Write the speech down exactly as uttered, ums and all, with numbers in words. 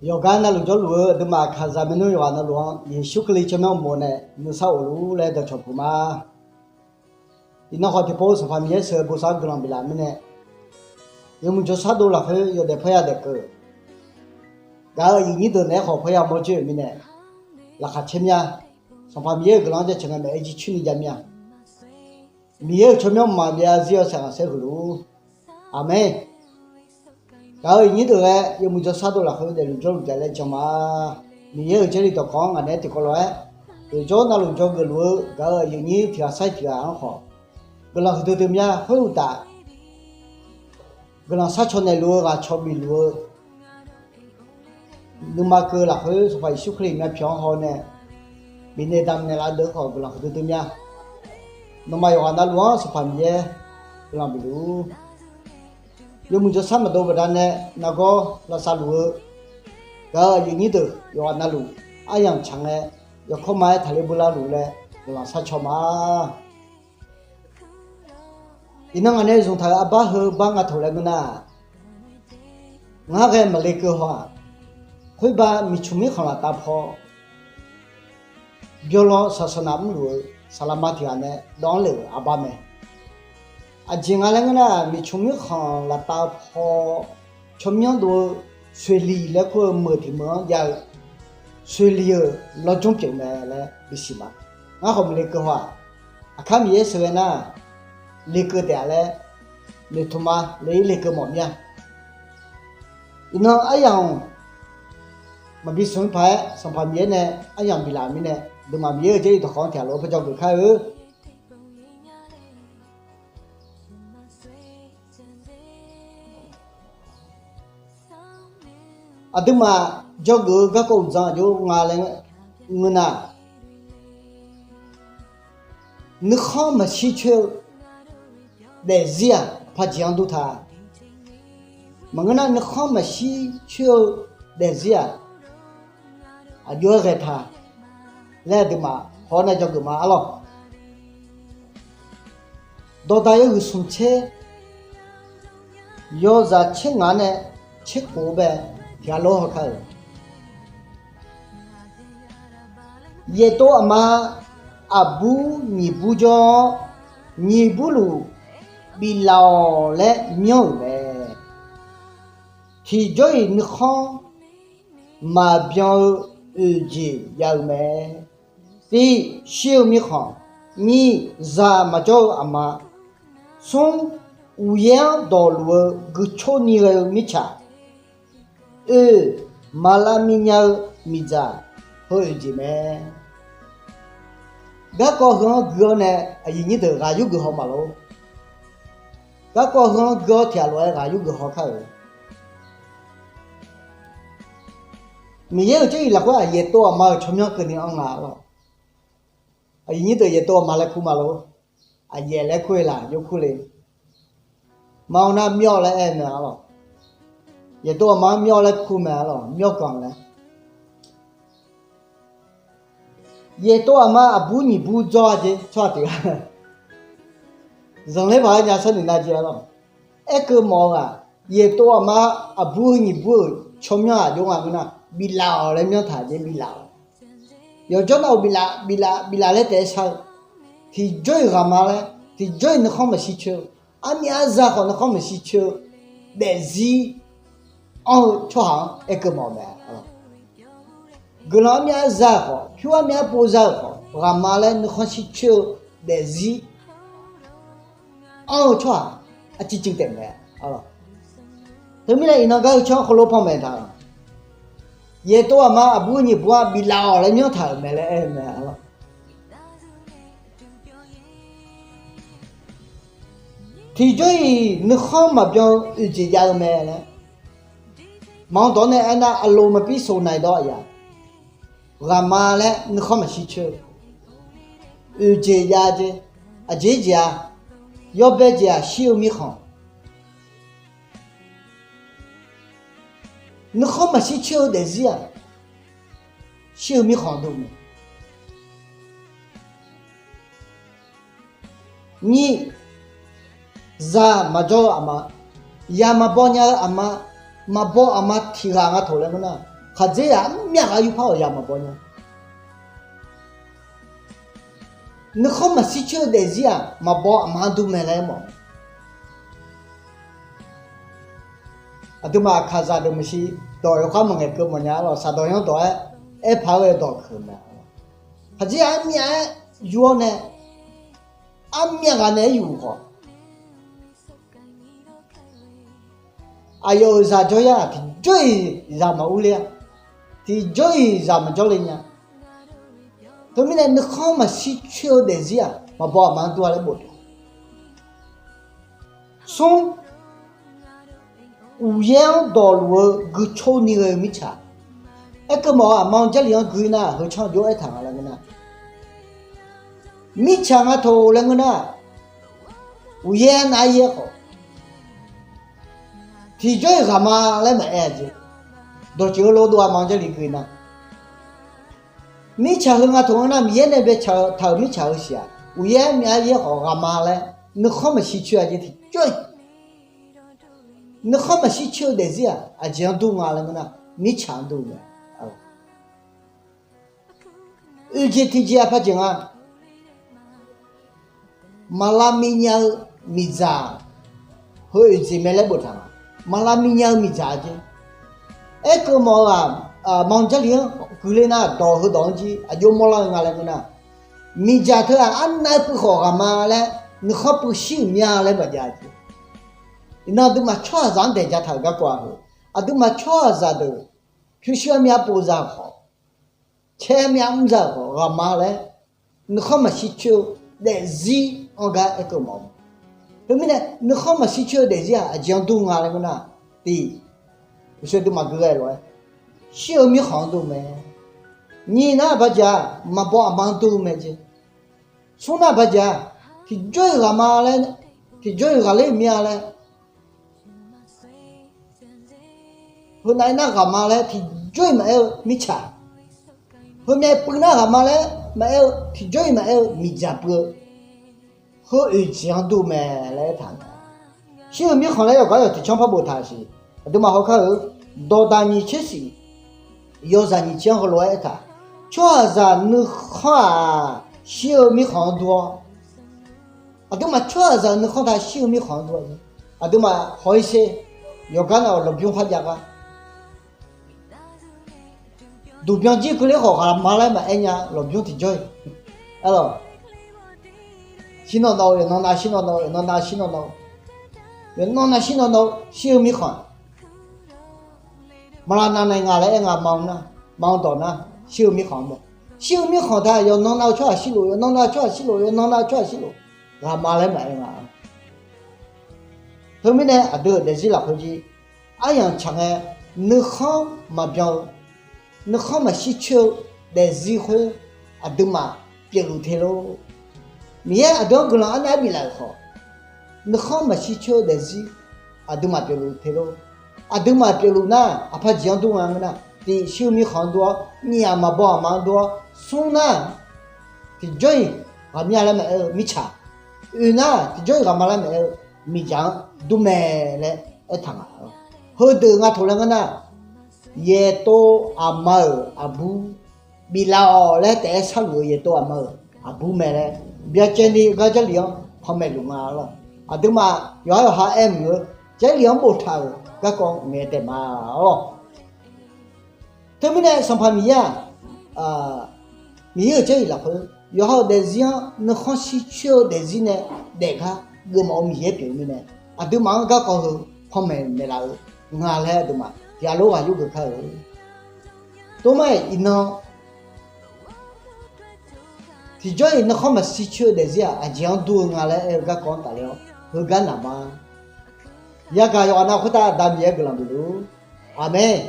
Yawqgar navluf jawrluf-eu aqduimaf kaqzaq maernmr yawqghaq navluf-anr Yeqsur Kali tsawrmyanr uqmov nae nuisar of luf-ur laer dawqcawq puq ma. Iqnan khawf tiqpov Sanqpaq Miqyaer sheuq-eu bosav-anr guiqlanq biflaf-euq mirnae, yawmuiq jawrshar dov lafkhoer yawdaef parya daef keuv gaq-euq aqyuif nyir deuq naeq-aer khawf parya mawr joer-euq mirnae, laqkhaq caer mya. Sanqpaq Miqyaer-euq guiqlanq-anr jaceuq ngae maeq-aer jircoer ni jav mya. Miqyaer-euq tsawrmyanr mqmaq byav zarzir yawshaef khanqsaer huiq luf-ur. Aqmeq. Gaq-euq aqyuif nyir deuq ghae yawmuiq jawrshar dov lafkhoer daefluf jawrluf jav laer jan ma. Miqyaer-euq Jarlif dawqkawq-anr ngaq naeq-aer tiqkawv lof-aer, yawqjawr navluf dzawgeuf luf-eu gaq-euq aqyuif nyir tiq ghaq sar-ir tiq ghaq-anr khawf, guiqlanq huiqdui dui mya. Khoeruqtaf, guiqlanq sharcaw naeqluf-eu ghaq cawq bif luf-eu nuima keuv lafkhoer Sanqpaq Yeqsur Kali myavpyawq-anr haw nae bifnaeq damq naeqlaf deuq khawf guiqlanq huiqdui dui mya. Nawmaf yawqghaq navluf-anr Sanqpaq Miqyaer guiqlanq bif luf-ur. Yawmuiq jawrshar maqdov baqdanae nargawr lavsav luf-eu gaq-euq aqyuif nyir deuq yawqghaq navluf aryamq tsaq ngae, yawkawr ma-aer taqler beular luf laer guiqlanq sharcaw ma. Iqnan ngaq nae zmqtaq-euq arbar heu bar nga taq laer ngeur nar, ngar ghae maqle keuv haw-aq, khoerbar miqcmq mirkhanq laftav paw byawlaw saqsaqnaq mrluf-eu saqlaqma tiq ghaq nae dawv-anr lef-euq arbar mae. Aqjeq nga laer ngeur nar, miqcmq mirkhanq laftav paw tsawrmyanr dov-eu soeqliq laer kur-eu meuq tiq meuq-anr jav-eu soeqliq-euq lawrjmr pyeuf mae laer bisiq ma. Ngar khawf maqle keuv haw-aq, aqkar Miqyaer sheuqghae nar, lekeuv taef-a laer noeqtmq ma. Le-ir lekeuv mawf mir-a. Iqnan aryamq maqbi smq-ir paq-aer Sanqpaq Miqyaer nae aryamq biflaf-euq mirnae, aqduimaf Miqyaer-euq Jarlif dawqkawq-anr tiq ghaq lof-aer par dzawgeuf kar-eu. Aqduimaf dzawgeuf-eu garkawv uqdzan aqjox nga laer ngeur nar, nuikhanr maqshir coer-eu daefzir-aq paqjeq-anr dur ta. Maqngeur nar nuikhanr maqshir coer-eu daefzir-aq aqjox-aer ghae ta laer aqduimaf hawr nar dzawgeuf ma arlawr. Dawqdaq yawhuiq smq tser, yawzaq tser ngaq-anr nae tser khof-eu bae tiq ghaq lof-aer haw kar-euq. Yaeqtov aqma aqbur nyiq bur jawr-awr, nyiq burluf biflaf-awq laer myanr-euq mae. Tiqjawr-iq nuikhanr maqbyan-eu oeq jeq jav-eu mae. Tiv, shir-eu mirkhanq. Nyiq, zaq maqjawr-eu aqma. Smr, uqyaer-anr dawqluf-eu guiqcor ni ghae-eu mirtsaq. Oe, maqlav minya-eu miqdzaq heu oeq jeq mae. Garkawv heu-anr gui-awr nae aqyuif nyir deuq ghaq yurgeuf haw maqlor. Garkawv heu-anr gui-awr tiq ghaq lof-aer ghaq yurgeuf haw kar-euq. Miqyaer-euq Jarlif lafkhoer-aq yaeqtov aqma-euq tsawrmyanr keuvni anr nga lawr. Aqyuif nyir deuq yaeqtov aqma laer kur ma lor. Aqyaef laer kur-eu laq yawkur le. Maqaer nar myawr laer aer-eu mae arlawr. Yaeqtov aqma-anr myawr laer kur mae arlawr, myawr kanq laer. Yaeqtov aqma aqbur nyiq bur dzawr-a jeq tsawrhaq tiq ghaq zanqler paq-aer nya sharnoeq nar jeq arlawr. Aerkeuv mawf-eu ghaq, yaeqtov aqma aqbur heu nyiq bur-euq tsawrmyanr-aq jov nga ngeur nar, biflaf-awq laer myanr taq jeq biflaf-awq. Yawqjawr nav-euq biflaf biflaf biflaf laer taef-aer shar-eu, tiqjawr-iq ghaqma laer, tiqjawr-iq nuikhanr maqshir coer-eu, armyav arzaq khawf nuikhanr maqshir coer-eu daefzir anr-eu tsawrhaq-anr aerkeuv mawf-eu mae. Guiqlanq armyav arzaq khawf, pyur armyav arpov za-euq khawf, ghaqma laer nuikhanr shir coer-eu daefzir anr-eu tsawrhaq arciv cuiv taef mae. Teumirnae iqnan gar heu tsawrhaq khoerlof panmaeq taq-euq, yaeqtov aqma aqbur nyiq bur-aq biflaf-awq laer myanr taq-euq mae laer aer-eu mae arlawr. Tiqjawr-iq nuikhanr maqbyan-eu oeq jeq jav-eu mae laer, maqanr dawq-anr nae aernar aqlo maqpir soq naiq dawr aqyaf, ghaqma laer nuikhanr maqshir coer-eu oeq jeq jav jeq, aqjeq jeq-aq, yawbae jeq-aq shir-eu mirkhanq. Nuikhanr maqshir coer-eu daefzir-aq, shir-eu mirkhanq dov mae. Nyiq, zaq maqjawr-eu aqma, ya maqbaw nya-eu aqma, maqbaw aqma tiq ghaq nga taq laer ngeur nar, Khaqdzerzaq armyav ghaq yurpar-awq ya maqbaw nya. Nuikhanr maqshir coer-eu daefzir-aq maqbaw aqma-anr dur mae laer mawf. Aqduimaf aqkaqzaq deuq maeqshi dawq yawkhav maqngaeq keuv mawfnya-a lawq. Saqdawq yanr dawq-aer aerpaq-aer ghae dawq keuq mae. Khaqdzerzaq armyav-aer yur-awr nae, armyav ghaq naeq-aer yuf khawf, aqyawf-euq zaq jawryar-aq tiqjawr-iq zaq maqurler-a, tiqjawr-iq zaq maqjawrle nya. Teumirnae nuikhanr maqshir coer-eu daefzir-aq maqbaw aqma-anr dur-a laer boftaq. Smr, uqyaer-anr dawqluf-eu guicor ni ghae-eu mirtsaq. Aerkeuv mawf-eu aqma-anr Jarlif-anr gui nar heucanr jov-aer taq nga laer ngeur nar, mirtsaq nga taq laer ngeur nar, uqyaer nav-aer yaer khawf, tiqjawr-iq ghaqma laer maqaer-a jeq. Dawqtsuif-eu lof dov aqma-anr Jarlif gui nar, mirtsaq heu nga taq ngeur nar, Miqyaer nae baetaq-euq mirtsaq heu siq-aq, uqyaer myav-aer yaer khawf ghaqma laer nuikhanr maqshir coer-a jeq tiqjawr-iq. Nuikhanr maqshir coer-eu daefzir-aq aqjeq-anr dur nga laer ngeur nar, mirtsaq-anr dur mae. Oeqjeq tiqjeq-aq paqjeq nga. Maqlav minya-eu miqdzaq heu oeqjeq mae laer boftaq nga. Maqlav minya-eu miqdzaq jeq. Aerkeuv mawf-eu-aq, aqma-anr Jarlif-anr guiler nar dawq heudawq-anr jir aqjox mawrlar-eu nga laer ngeur nar, miqdzaq teu-aq arnav-aer puiv khawf ghaqma laer nuikhanr puiv shir-euq mya laer maqjav jeq. Iqnan aqduimaf tsawrhaqzaq-anr daeq jataq-euq garkawv-a heu, aqduimaf tsawrhaqzaq deuq pyurshuir armyav pov za-euq khawf, caer armyav mr za-euq khawf ghaqma laer nuikhanr maqshir coer-eu daefzir-anr gar aerkeuv mawf-eu. Teumirnae nuikhanr maqshir coer-eu daefzir-aq aqjeq-anr dur nga laer ngeur nar, tiq, uqshoe aqduimaf gui ghae lof-aer shir-eu mirkhanq-anr dur mae. Nyiq nar baqjaq maqbaw aqma-anr dur mae jeq. Smr nar baqjaq tiqjawr-iq ghaqma laer, tiqjawr-iq ghaqler mya laer, heunav-aer nar ghaqma laer tiqjawr-iq maqaer-eu mirtsaq, heumyav puiv nar ghaqma laer maqaer-eu tiqjawr-iq maqaer-eu miqdzaq puiv-eu, heu oeqjeq-anr dur mae laer aertaq-eu. Shir-eu mirkhanq laer yawqgar yawq tiqcanr par boftaq siq. Aqduimaf hawkar-eu dawqdaq nyiq tser shif yawzaq nyiq tser-anr heulof-aer aertaq, tsawrhaqzaq nuikhanr-aq shir-eu mirkhanq-anr dur-awr, aqduimaf tsawrhaqzaq-euq nuikhanr taq shir-eu mirkhanq-anr dur-a. Aqduimaf haw-ir sher, yawqgar nav-euq lmqbymr kharjav gar, duqbyan jir keuvler khawf ghaqma laer maqaer nya lmqbymr tiqjawr-iq. Aerlawq, shir nawr nawv-eu yawqnan nav shir nawr nawv-eu yawqnan nav shir nawr nawv-eu, yawqnan nav shir nawr nawv-eu shir-eu mirkhanq. Maqlav nav nae nga laer aer nga ma-anr nar, ma-anr dawq nar shir-eu mirkhanq-anr mae. Shir-eu mirkhanq taq yawqnan nav-eu tsawrhaq shirluf, yawqnan nav-eu tsawrhaq shirluf, yawqnan nav-eu tsawrhaq shirluf, ghaqma laer maqaer nga. Teumirnae aqdui-euq daefzir lafkhoer jir aryamq tsaq ngae, nuikhanr maqbyan-eu, nuikhanr maqshir coer-eu daefzir khoer aqduimaf pyeufluf te lor. Miqyaer aqdui-anr guiqlanq arnav-aer biflaf-euq khawf, nuikhanr maqshir coer-eu daefzir aqduimaf pyeufluf te lor. Aqduimaf pyeufluf nar aqpaq jeq-anr dur nga ngeur nar, tiq shir-eu mirkhanq-anr dur-awr, nyiq-aq maqbaw aqma-anr dur-awr, smr nar tiqjawr-iq ghaqmya laer maqaer-eu mirtsaq, oeq nar tiqjawr-iq ghaqma laer maqaer-eu miqdzaq-anr dur mae laer aertaq nga. Heudeuq nga taq laer ngeur nar, yaeqtov aqma-euq aqbur biflaf-awq laer taef-aer sharluf-eu yaeqtov aqma-euq aqbur mae laer byacaevni gar Jarlif-anr panmaeq luf nga lawq. Aqduimaf yawqhar yawqha aer mq-eu Jarlif-anr boftaq-euq garkawv ngaeq taef ma lawq. Teumirnae Sanqpaq Miqyaer-aq, Miqyaer-euq Jarlif lafkhoer yawqha-euq daefzir-anr nuikhanr shircoer-eu daefzir nae daefgar geufmawf-eu Miqyaer pyeuf-eu mirnae, aqduimaf-anr garkawv heu panmaeq naeqlaf-eu nga laer aqduimaf tiqghaq lof ghaq yurgeuf kar-eu. Tomar-iq iqnan tiqjawr-iq nuikhanr maqshircoer-eu daefzir-aq aqjeq-anr dur-eu nga laer aer-eu garkawv-anr tafler-awr heugar naq ma. Yagaq yawqghaq nav khoertav Aqda Miqyaer guiqlanq bif luf-ur. Aqmeq.